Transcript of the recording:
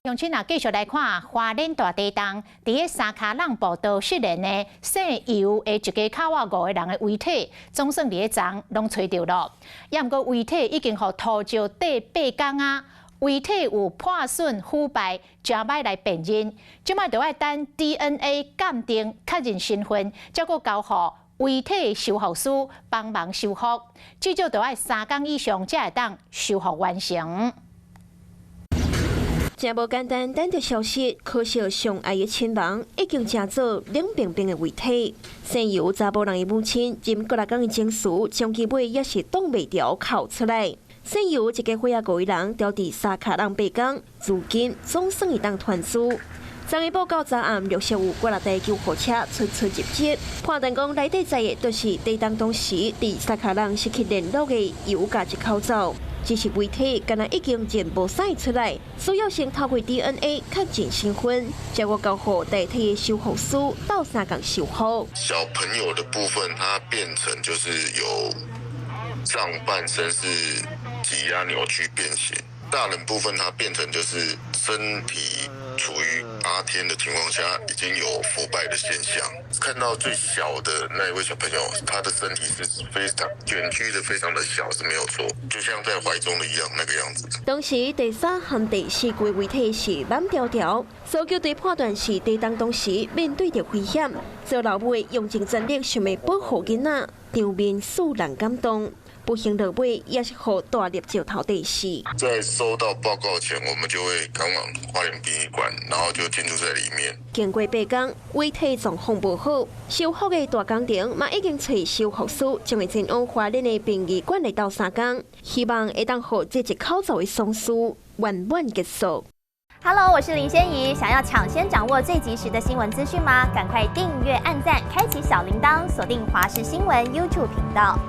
鄉親啊，繼續來看花蓮大地動，佇个三跤櫳步道失聯的姓游的一家口仔五個人的遺體，總算佇咧昨攏揣著囉。也毋過遺體已經予塗石塊8工啊，遺體有破損腐敗，誠歹來辨認。這擺著愛等 DNA 鑑定確認身份，才閣交予遺體修復師幫忙修復，至少著愛3工以上才會當修復完成。誠無簡單，等著消息，可惜上愛的親人已經成做冷冰冰的遺體。姓游查埔人的母親，忍幾若工的情緒，將其尾也是擋袂牢哭出來。姓游一家伙仔五个人，牢佇三跤櫳8工，如今總算會當團聚。昨暝報到昨暗，陸續有幾若台救護車出出入入，判斷講內底載的都是地動當時佇三跤櫳失去聯絡的游家一口子。只是遺體敢若已經認無啥出來，需要先透過 DNA 確認身份，才閣交予代替的修復師鬥相共修復。小朋友的部分，它變成就是有上半身是擠壓扭曲變形；大人部分，它變成就是身體處於8天的情況下，已經有腐敗的現象。看到最小的那一位小朋友，他的身體是非常捲曲的，非常的小，是沒有錯，就像在懷中的一樣那個樣子。當時第三和第四具遺體是軟條條，搜救隊判斷是地動當時面對著危險，做老母的用盡全力想欲保護囡仔，場面使人感動。不幸落尾也是予大粒石頭塊死。在收到報告前，我們就會趕往花蓮殯儀館，然後就進駐在裡面。經過8工，遺體狀況無好，修復的大工程嘛已經揣修復師，將會前往花蓮的殯儀館來鬥相共，希望會當予這一口子的喪事圓滿結束。 Hello，我是林仙怡，想要搶先掌握最及時的新聞資訊嗎？趕快訂閱、按讚、開啟小鈴鐺，鎖定華視新聞 YouTube 頻道。